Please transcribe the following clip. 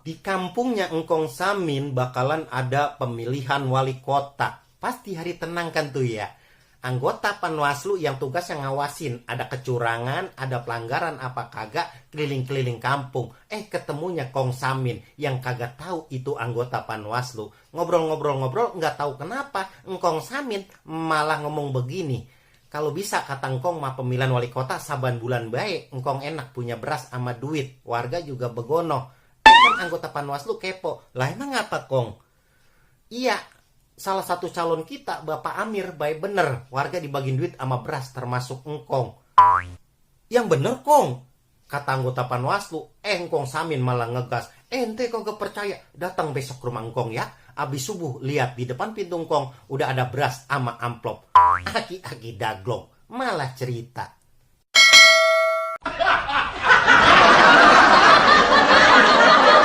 Di kampungnya Engkong Samin bakalan ada pemilihan wali kota. Pasti hari tenang kan tuh ya. Anggota Panwaslu yang tugasnya ngawasin. Ada kecurangan, ada pelanggaran apa kagak, keliling-keliling kampung. Ketemunya Kong Samin yang kagak tahu itu anggota Panwaslu. Ngobrol-ngobrol-ngobrol nggak tahu kenapa Engkong Samin malah ngomong begini. Kalau bisa kata Engkong mah pemilihan wali kota saban bulan baik. Engkong enak punya beras sama duit. Warga juga begono. Kan anggota Panwaslu kepo. Lah emang apa Kong? Iya, salah satu calon kita Bapak Amir baik bener. Warga dibagiin duit sama beras termasuk Engkong. Yang bener Kong, kata anggota Panwaslu. Engkong Samin malah ngegas. Ente kok gak percaya? Datang besok ke rumah Engkong ya. Abis subuh lihat di depan pintu Engkong udah ada beras sama amplop. Aki-aki daglong malah cerita.